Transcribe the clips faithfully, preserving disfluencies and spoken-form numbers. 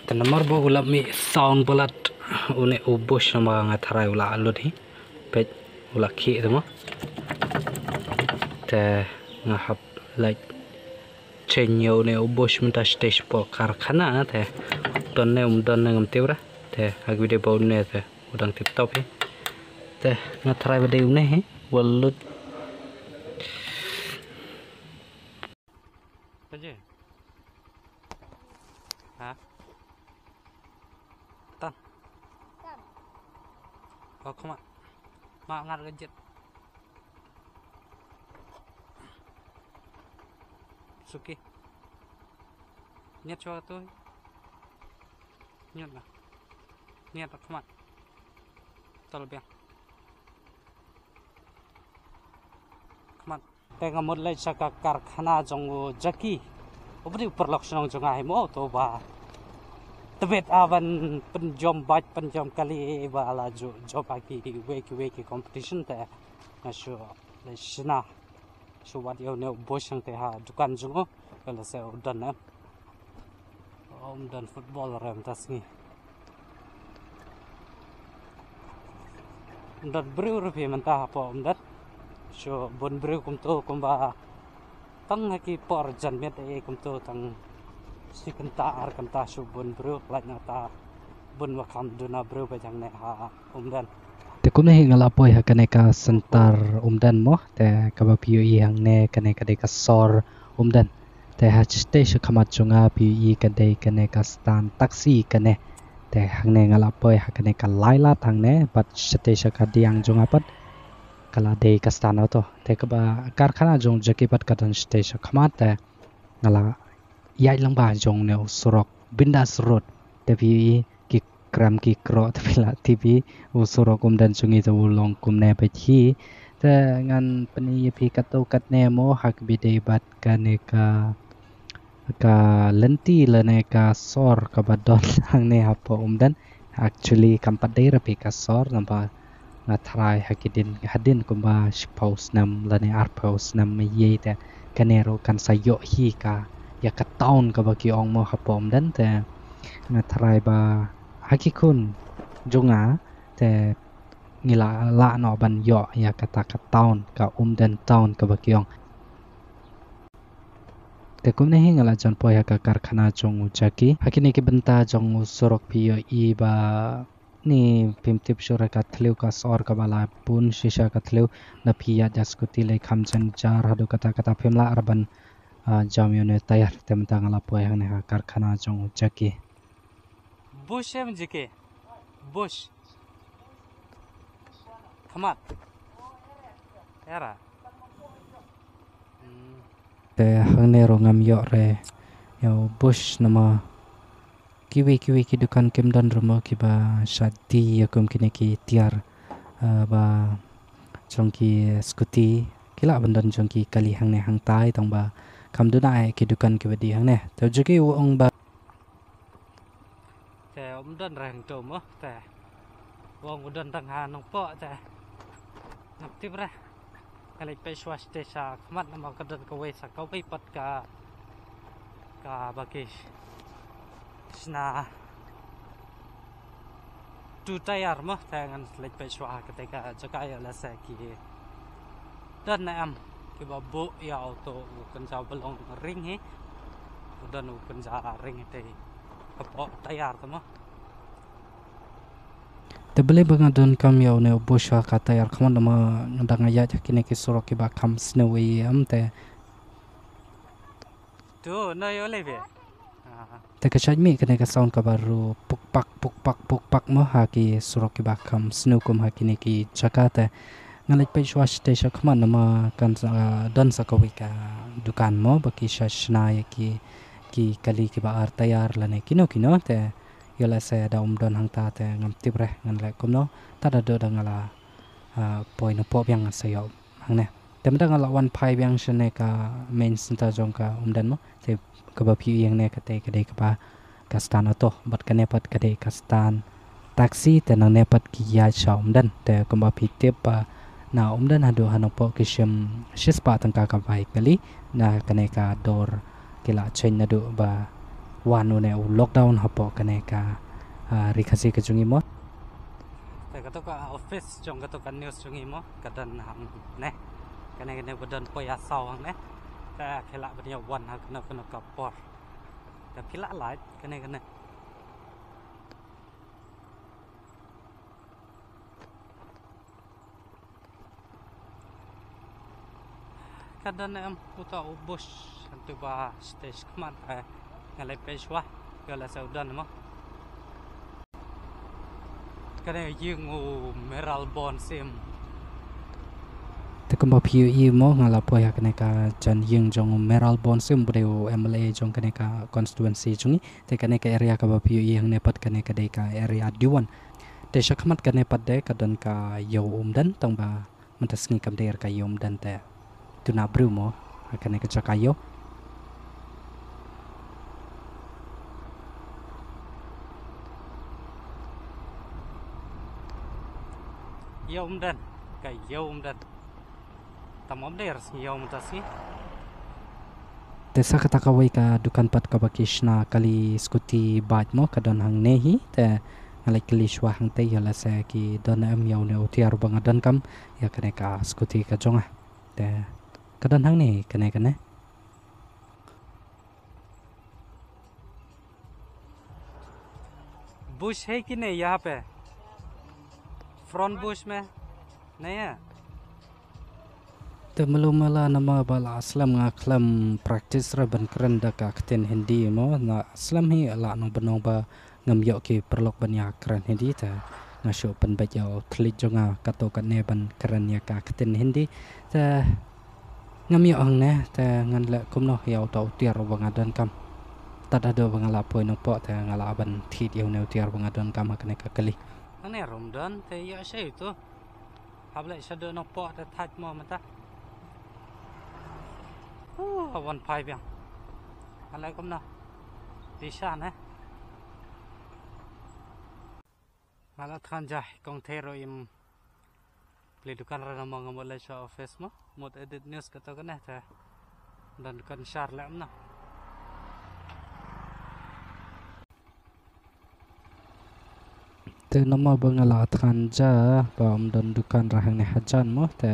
Te namar ba u la mih sound balat une u bush namar nga tharai u la lut hi. Peit u la khih te mo. Te nga hap leit change ïa une u bush mynta stage por karkhana te. Don ne um don ne ngam tip ra. Te ha ka video ba une te u dang tip top hi. Te nga tharai ba dei une hi. Wal lut. Taje. Ha? Tan. Tan. Oh, khmat. Ma ngat ka jet. Suki. Niat chwa tu. Niat lah. Niat khmat. Tal biang. Khmat. Te nga mut leit sha ka karkhana jong u Jackie. U bri u paralok shnong jong nga hi mo to ba. Tebit a ban pynjom bike pynjom kali ba la ju jop ha kiwei kiwei ki competition te. Nga shu leit shna. Shu wad ïa une u bush hangte ha dukan jong u. Ka la se u don em. Um don football re mynta sngi. Um don briew ruh phi mynta hapoh um don. Shu bun briew kumto kumba tang ha ki por janmiet ei kumto tang shi kynta ar kynta shu bun briew lait na ta bun ba kham duna briew ba jang ne ha um don. Te kumne hi nga la poi ha kane ka center um don mo te kaba phi ïohi hangne kane ka dei ka sor um don. Te ha shatei sha khmat jong nga phi ïohi ka dei kane ka stand taxi kane. Te hangne nga la poi ha kane ka lai lad hangne bad shatei sha ka diang jong nga pat ka la dei ka stand auto. Te kaba karkhana jong Jackie pat ka don shatei sha khmat te nga la ïaid lang ba jong ne u surok Bindas Road. Te phi ïohi ki kram ki kro te phi la tip hi u surok um don jong ngi te u long kumne beit hi. Te ngan pyni ïa phi katto katne mo ha kaba dei bad kane ka ka lynti lane ka sor kaba don hangne hapoh um don. Actually kam pat dei ruh phi ka sor namar nga tharai ha ki din hadien kumba shiphew snem lane arphew snem ïa te kane ruh kan sa ïoh hi ka ïa ka town kaba ki ong mo hapoh um don te nga tharai ba ha ki khun jong nga te ngi la lah noh ban ïoh ïa kata ka town ka um don town kaba ki ong. Te kumne hi nga la jan poi ha ka karkhana jong u Jackie. Ha kine ki bynta jong u surok phi ïohi ba ni phim tip shuh re ka thliew ka sor kaba la bun shisha ka thliew. Na phi ïaid da scooty lei kham jynjar haduh kata kata phim lah re ban ah, jam ïa une tyre te mynta nga la poi hangne ha karkhana jong u Jackie. Bush em Jackie. Bush. Khmat. Era. Hmm. Te hangne ruh ngam ïoh re ïa u bush namar kiwei kiwei ki dukan kim don ruh mo kiba shah die ïa kum kine ki tiar, ah, ba jong ki scooty ki lah ban don jong ki kali hangne hangtai tang ba kam duna ai ki dukan kiba die hangne. Te u Jackie u ong ba te um don re hangto mo te. U ong u don tang ha Nongpoh te. Ngam tip re. Nga leit peit shuwa shatei sha khmat namar ka don kawei sa kawei pat ka kaba ki shna tu tyre mo te ngan leit peit shuwa ha kata ka jaka ïa lehse ki don ne em kiba buh ïa auto u kynja ba long ring hi. U don u kynja ring hi te ka poh tyre te mo. Te balei ba nga donkam ïa une u bush ha ka tyre khmat namar nga dang ïaid ha kine ki surok kiba kham sniew ïa em te. Tu no ïa lei be. Te ka shait mih kane ka sound kaba ru puk pak puk pak puk pak mo ha ki surok kiba kham sniew kum ha kine ki jaka te. Nga leit peit shuwa shatei sha khmat namar kan sa don sa kawei ka dukan mo ba ki shah shna ïa ki ki kali kiba ar tyre lane kino kino te. Ïa lehse da um don hangta te ngam tip re ngan leh kumno. Tad haduh da nga la, ah, poi Nongpoh biang ngan sa ïoh hangne. Te mynta nga la wan phai biang shane ka main centre jong ka um don mo. Te kaba phi ïohi hangne kata ka dei kaba ka stand auto bad kane pat ka dei ka stand taxi te nangne pat ki ïaid sha um don. Te kumba phi tip ba na um don haduh ha Nongpoh ki shim shispah tyngka ka bai kali na kane ka dor ki la change naduh ba Wan une u lockdown hapoh kane ka, ah, ri Khasi ka jong i mo. Te kato ka office jong kato ka news jong i mo, ka don hangne. Kane kane ba don poi ha saw hangne. Te phi lah ban ïa wan ha kano kano ka por. Te phi lah lait kane kane. Ka don em uta u bush, hangtu ba stage khmat, eh, nga leit peit shuwa, ïoh lehse u don mo. Kane ïing u Mayralborn Syiem. Te kumba phi ïohi mo, nga la poi ha kane ka jan ïing jong u Mayralborn Syiem, ba dei u M L A jong kane ka constituency jong ngi. Te kane ka area kaba phi ïohi hangne pat kane ka dei ka area D one. Te shakhmat kane pat de ka don ka ïew Umden, tang ba mynta sngi kam dei ka ïew Umden te. Duna briew mo ha kane ka jaka ïew. Ïew Umden, ka ïew Umden. Tam ym dei ar sngi ïew mynta sngi. Te sa kata kawei ka dukan pat kaba ki shna kali scooty bike mo ka don hangne hi, te nga leit kylli shuwa hangtei ïoh lehse ki don em ïa une u tiar uba nga donkam ïa kane ka scooty ka jong nga. Te ka don hangne kane kane. Bush hai ki nahi yahan pe? Front bush mein nahi hai? Te malu mala namar ba la slem nga khlem practice re ban kren da ka ktien Hindi mo, nga slem hi la nong ba nong ba ngam ïoh ki paralok ban ïa kren Hindi te nga shu pynbeit ïa u thylliej jong nga kato kane ban kren ïa ka ktien Hindi te ngam ïoh hangne te ngan leh kumno ïa uta u tiar uba nga donkam. Tad haduh ba nga la poi nongpoh te nga lah ban thied ïa une u tiar uba nga donkam ha kane ka kali. Hangne rum don te ïoh shai uto. Hap leh shaduh nongpoh te thait mo mynta. Huh, wan phai biang. Ngan leh kumno? Disha ne. Nga la thngan ja kong thero im pli dukan ra namar nga mut leit sha office mo, mut edit news kato kane te don dukan shar leh kumno. Te namar ba nga la thngan ja ba ym don dukan ra hangne hajan mo te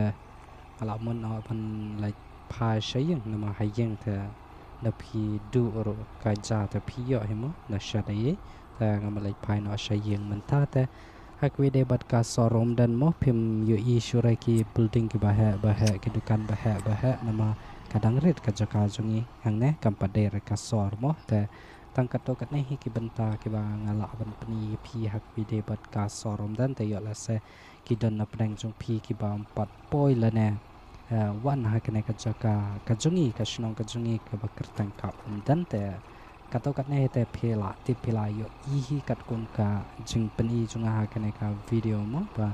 nga la mut noh ban leit phai sha ïing namar ha ïing te da phi duh ruh ka ja te phi ïoh hi mo da sha da ïeit. Te nga mut leit phai noh sha ïing mynta te ha kawei de bad ka sor Umden mo phim ïohi shuh re ki building kiba heh ba heh ki dukan ba heh ba heh namar ka dang rit ka jaka jong ngi hangne kam pat dei re ka sor mo te tang katto katne hi ki bynta kiba nga lah ban pyni ïa phi ha kawei de bad ka sor Umden te ïoh lehse ki don na pdeng jong phi kiba ym pat poi lane, eh, wan ha kane ka jaka ka jong ngi ka shnong ka jong ngi kaba kyrteng ka Umden te katto katne hi te phi la tip phi la ïohi hi katkum ka jingpyni jong nga ha kane ka video mo ba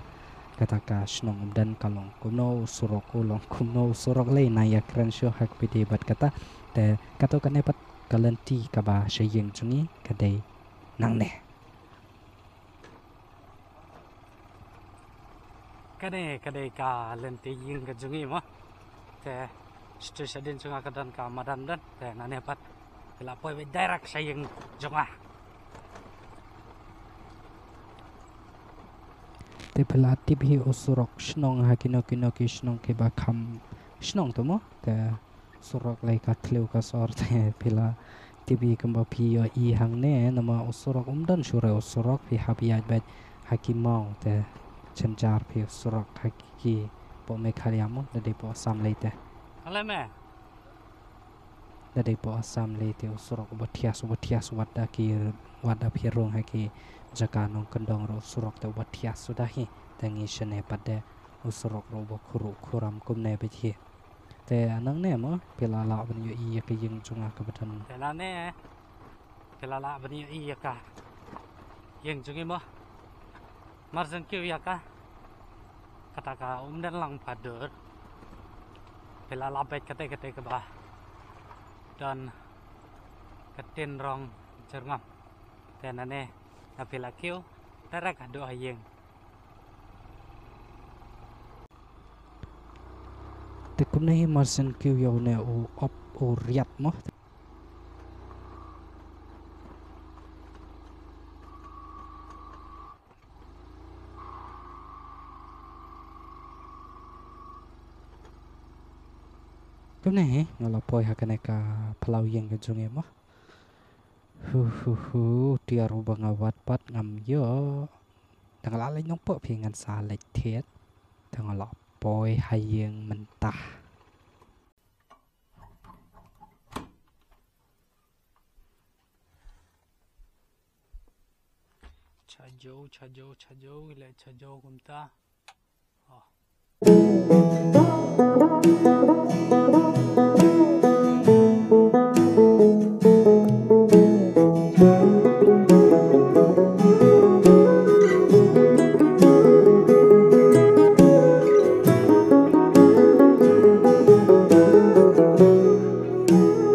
kata ka shnong Umden ka long kumno, u surok u long kumno, u surok lei nga ïa kren shuh ha kawei de bad kata te katto katne pat ka lynti kaba sha ïing jong ngi ka dei nangne. Kane ka dei ka lynti ïing ka jong ngi mo. Te sha tu shadien jong nga ka don ka madan don te nane pat phi lah poi beit direct sha ïing jong nga. Te phi lah tip hi u surok shnong ha kino kino ki shnong kiba kham shnong tu mo te surok lei ka thliew ka sor te phi lah tip hi kumba phi ïohi hangne namar u surok um don shuh re u surok phi hap ïaid beit ha ki maw te jynjar phi u surok ha ki poh Meghalaya mo da dei poh Assam lei te. Ale me. Da dei poh Assam lei te u surok uba thias uba thias wat da ki wat da phi rung ha ki jaka nongkyndong ruh u surok te uba thias suda hi te ngi shane pat de u surok ruh uba khuruh khuram kumne beit hi. Te nangne mo phi la lah ban ïohi ïa ka ïing jong nga kaba don. Te nangne phi la lah ban ïohi ïa ka ïing jong ngi mo. Mar jong kiew ïa ka kata ka um don lang padur. Phi la lah beit kata kata kaba don ka tin rong jyrngam. Te nane na phi la kiew direct haduh ha ïing. Te kumne hi mar shen kiew ïa une u op u riat mo. Te mynne nga la poi ha kane ka phyllaw ïing ka jong ngi mo. Hu hu hu, tiar uba nga wad pat ngam ïoh. Tang la leit nongpok phi ngan sa leit thied. Tang la poi ha ïing mynta. Chajo, chajo, chajo, le chajo kumta. Oh.